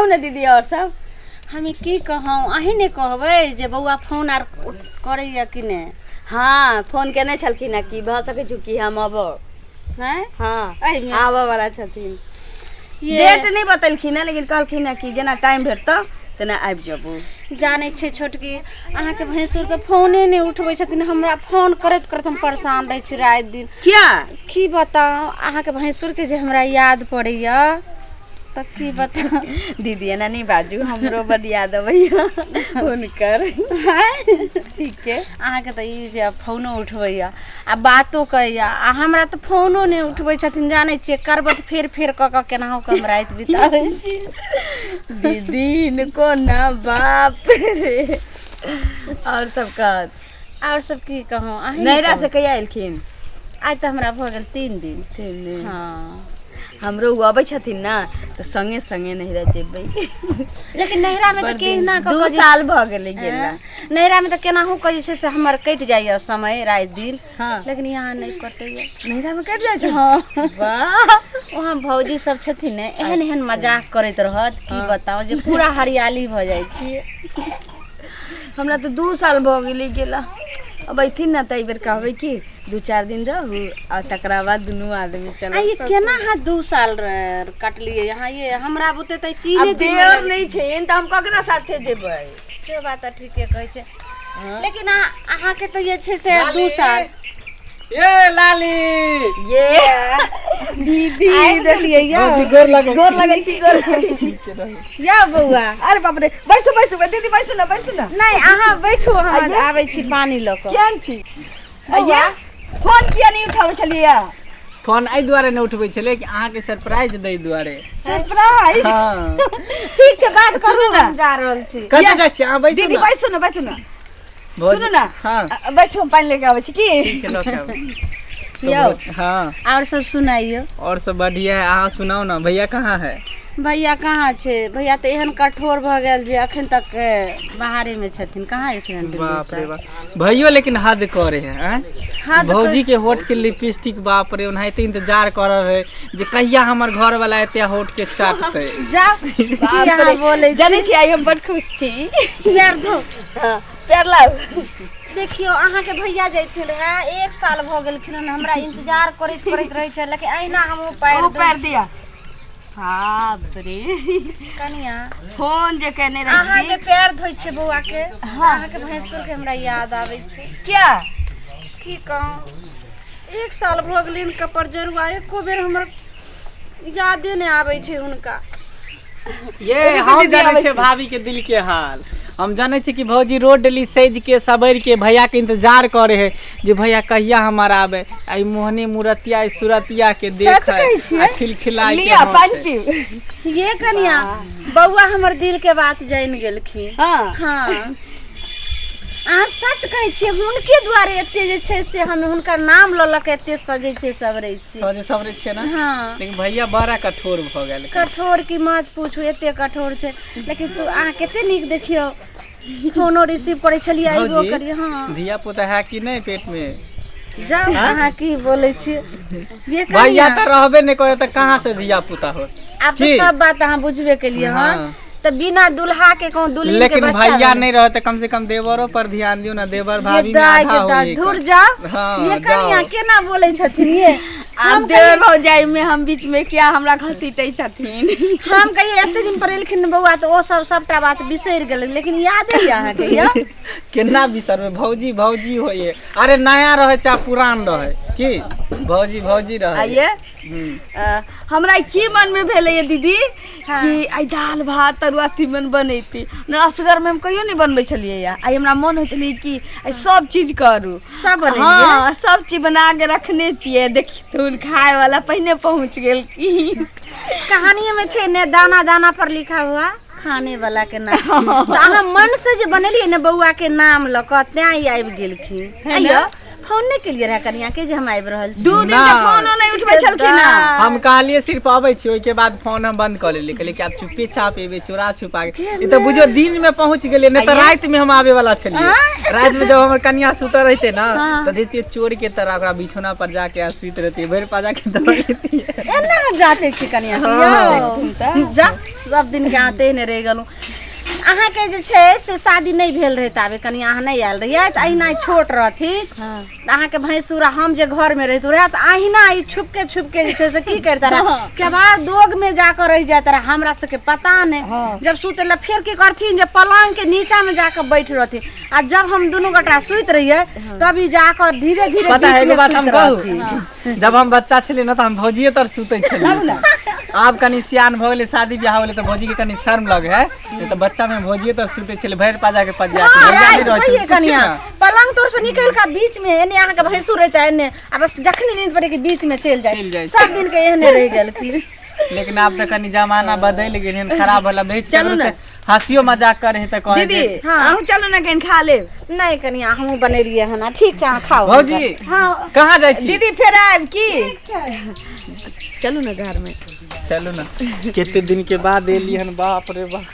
ने दीदी और सब। हमे की कहूँ, अहीं ने कहबै जे बौआ फोन आर करैया कि नहि? हाँ, फोन केने छलखिन हँ कि भऽ सकै छौ कि हम अबौ। हैं? हाँ, एहिमे? आबऽ वाला छथिन। ये डेट नहि बतेलखिन हँ, लेकिन कहलखिन हँ कि जेना टाइम भेटतौ तेना आबि जेबौ। जानै छियै छोटकी, अहाँके भैंसुर तऽ फोने नहि उठबै छथिन। हमरा फोन करैत करैत हम परेशान रहै छी राति दिन। किया? की बताउ, अहाँके भैंसुरके जे हमरा याद पड़ैया तऽ की बताउ। दीदी, एना नहि बाजू, हमरो बड याद अबैया हुनकर। ठीक है। अहाँके तऽ ई जे फोनो उठबैया आ बातो कहैया, आ हमरा तऽ फोनो नहि उठबै छथिन। जानै छियै, करबट फेर फेर कऽ कऽ केनाहु कऽ हम राति बिताबै छी। दीदी, हिनको ना, बाप रे। और सब कहत। आओर सब की कहूँ, अहीं ने नैहरा कहू। से कहिया एलखिन? आइ तऽ हमरा भऽ गेल 3 दिन। 3 दिन। हँ। हमरो ओ अबै छथिन ने तऽ संगे संगे नैहरा जेबै। लेकिन नैहरामे तऽ बड़ दिन, केना कऽ 2 कऽ जे साल भऽ गेलै गेला। नैहरामे तऽ केनाहु कऽ जे छै से हमर कटि जाइए समय राति दिन। हाँ। लेकिन यहाँ नहि कटैए। नैहरामे कटि जाइ छै? हँ। वाह। वहाँ भौजी सब छथिन ने, एहन एहन मजाक करैत रहत, की बताउ, जे पूरा हरियाली भऽ जाइ छियै। हमरा तऽ 2 साल भऽ गेलै गेला। अब अयथिन ने तऽ एहिबेर कहबै कि 2-4 दिन रहू आ तकरा बाद दुनू आदमी चलब। आ ये केना अहाँ 2 साल कटलियै यहाँ? ये हमरा बुते तऽ 3 आब दिन देवर नहि छै तऽ हम ककरा साथे जेबै? से बात तऽ ठीके कहै छै, लेकिन अहाँके तऽ जे छै से 2 साल। ये लाली, ये दीदी, आबि गेलियै यौ। भौजी, गोर लगै। गोर लगै छी, गोर लगै छी। यौ बौआ। अरे बाप रे, बैसू बैसू दीदी, बैसू ने, बैसू ने। नहि, अहाँ बैठू, हम आबै छी पानी लऽ कऽ। केहन छी? बौआ, फोन किया नहि उठाबै छलियै? फोन एहि दुआरे नहि उठबै छलै कि अहाँके सरप्राइज दै दुआरे। सरप्राइज? हाँ। ठीक छै, बात करू सुनू ने। हम जा रहल छी। कतऽ जाइ छी अहाँ? बैसू दीदी ने। बैसू ने, बैसू ने। भौजी- सुनू ने। हाँ। बैसू, हम पानि लेके आबै छी की। ठीक है, लऽ के आबू। यौ। हाँ। आओर सब सुनाइयौ। और सब बढ़िया है, अहाँ सुनाउ ने, भैया कहाँ है? भैया कहाँ छै? भैया तऽ एहन कठोर भऽ गेल जे अखन तक बाहरे मे छथिन। कहाँ एलखिन हन दिल्ली बाप रे से? बाप, भैयो लेकिन हद करे है, आँय? हद। भौजी के होठ के लिपस्टिक, बाप रे, ओनाहिते इंतजार कर रहे जे कहिया हमर घर वाला एते होठ के चाटते। जाउ, की अहाँ बोलै छी? जानै छी, आइ हम बड खुश छी। पैर धो। हाँ, पैर लाउ। देखियौ, अहाँके भैया जैथिन रहे, 1 साल भऽ गेलखिन हन हमरा इंतजार करैत करैत रहै छै, लेकिन अहिना हमहूँ पैर ओ धोइ पैर छी। दिया। बाप रे। कनिया, फोन जे केने अहाँ रही। जे पैर धोइ छियै बौआ के, से अहाँके भैंसुर के हमरा याद आबै छै। क्या? की कहूँ, 1 साल भऽ गेलै हुनका पर जरुआ, एको बेर हमर यादे नहि आबै छै हुनका। ये हम जानै छियै भाभी के दिल के हाल। हम जानै छियै कि भौजी रोड डेली सज के सबर के भैया के इंतजार करे है जे भैया कहिया हमार आबे, आ ई मोहनी मूरतिया, ई सूरतिया के देखे कहै छियै? आ खिलखिलाय के लिअ हंसे। पानि पीउ। ये कनिया, बौआ हमर दिल के बात जानि गेलखिन। हाँ। हाँ, अहाँ सच कहै छियै, हुनके दुआरे एते जे छै से हम हुनकर नाम लऽ लऽ के एते सजै छियै, सवरै छियै। सजे सवरे छियै ने? हाँ। लेकिन भैया बड़ा कठोर भऽ गेल। कठोर की मत पूछू, एते कठोर छै, लेकिन तू अहाँ कते नीक देखियौ, फोनो रिसीव करै छलियै, अयबो भौजी, करियै। हाँ। धिया पुता है कि नहि पेट में? जाउ, अहाँ की बोलै छियै ये भैया कनिया? तऽ रहबे नहि करे तऽ कहाँ से धिया पुता हो? आब तऽ की? सब बात अहाँ बुझबे केलियै हन। हाँ। तऽ बिना दुल्हा के कहूँ दुल्हन के लेकिन बच्चा भैया भेलै। नहीं रहे तो कम से कम देवरो पर ध्यान दियो ना, देवर भाभी में दाइ आधा के दाइ, होइए। धुर जाउ। हाँ, ये कनिया, जाओ। केना बोलै छथिन ये? आब देवर भौजाई में हम बीच में क्या, हमरा घसीटै छथिन। हम कहियै, एते दिन पर एलखिन बौआ तऽ ओ सब सबटा बात बिसरि गेलै, लेकिन यादे यऽ अहाँके यौ। केना बिसरबै? भौजी भौजी होइए। अरे नया रहे चाहे पुरान रहे, की भौजी भौजी रहे। आइए। हमरा की मन में भेलै ये दीदी हाँ। कि आइ दालि भात तरुआ तीमन बनैती ने। असगर में हम कहियो नहि बनबै छलियै या आइ हमरा मन होइ छलै कि आइ सब चीज करू। सब बनेलियै? हाँ, सब चीज बना के रखने छियै, देखथुन खाय वाला पहिने पहुँच गेल की। कहानी में छै ने, दाना दाना पर लिखा हुआ खाने वाला के नाम। तऽ अहाँ मन से जे बनेलियै ने बौआ के नाम लऽ कऽ, तें ई आबि गेलखिन। है ने? आइयो फोन नहि केलियै रहए कनिया के जे हम आबि रहल छी? 2 दिन के नहि। फोनो नहि उठबै छलखिन हँ। हम कहलियै सिर्फ अबै छी, ओहिके बाद फोन हम बंद कऽ लेलियै। कहलियै कि आब चुप्पे चाप एबै, चोरा छुपा के। ई तऽ बुझियौ दिन में पहुँच गेलियै, नहि तऽ राति में हम आबे वाला छलियै। राति में जब हमर कनिया सुतल रहते ना, तऽ जैतियै चोर के तरह ओकरा बिछौना पर जाके आ सुति रहतियै, भरि पाजा के दौड़तियै। एना जाँचै छी कनिया के यौ? जा, सब दिन के अहाँ तेहने रहि गेलहुँ। अहाँके जे छै से शादी नहि भेल रहै ताबे कनिया अहाँ नहि आयल रहियै, तऽ अहिना छोट रहथिन तऽ अहाँके भैंसुर आ हम जे घरमे रहितहुँ रहए, तऽ अहिना ई छुपके छुपके जे छै से की करिते रहए, केबाड़ दोगमे जाकऽ रहि जाइत रहए, हमरा सबके पता नहि। जब सुतै लए फेर की करथिन जे पलङ्गके नीचामे जाकऽ बैठ रहथिन, आ जब हम दुनू गोटा सुति रहियै तब ई जाकऽ धीरे धीरे पता है बीचमे एगो बात हम सुति कहू? रहथिन। जब हम बच्चा छलियै ने तऽ हम भौजिए तर सुतै छलियै। आब कनि सियान भऽ गेलै, शादी बियाह हो गेलै, तऽ भौजी के कनि शर्म लगे है, नहीं तऽ बच्चा में भौजिए तर सुतै छलियै, भरि पाजा के पजिया के। हाँ, भैया नहि राति रहै छलै, कहियै पूछियौ कनिया ने। पलंग तोर से निकलि कऽ बीच में एने अहाँके भैंसुर रहितै एने, आ बस जखनी नींद पड़े के बीच में चलि चलि जाय, जाइ। सब दिन के एहने रहि गेलखिन। लेकिन आब तऽ कनि जमाना बदलि गेल हन, खराब होला दै छै। चलू ककरो ने। से हँसियो मजाक करे है तऽ कहै दीदी, जे हाँ। अहूँ चलू ने, कनि खा लेब। नहि कनिया, हमहूँ बनेलियै हन। आ ठीक छै, अहाँ खाउ। भौजी। हाँ। कहाँ जाइ छी? दीदी, फेर आयब की? चलू ने घर में। चलू ने, कते दिन के बाद एली हन, बाप रे बाप।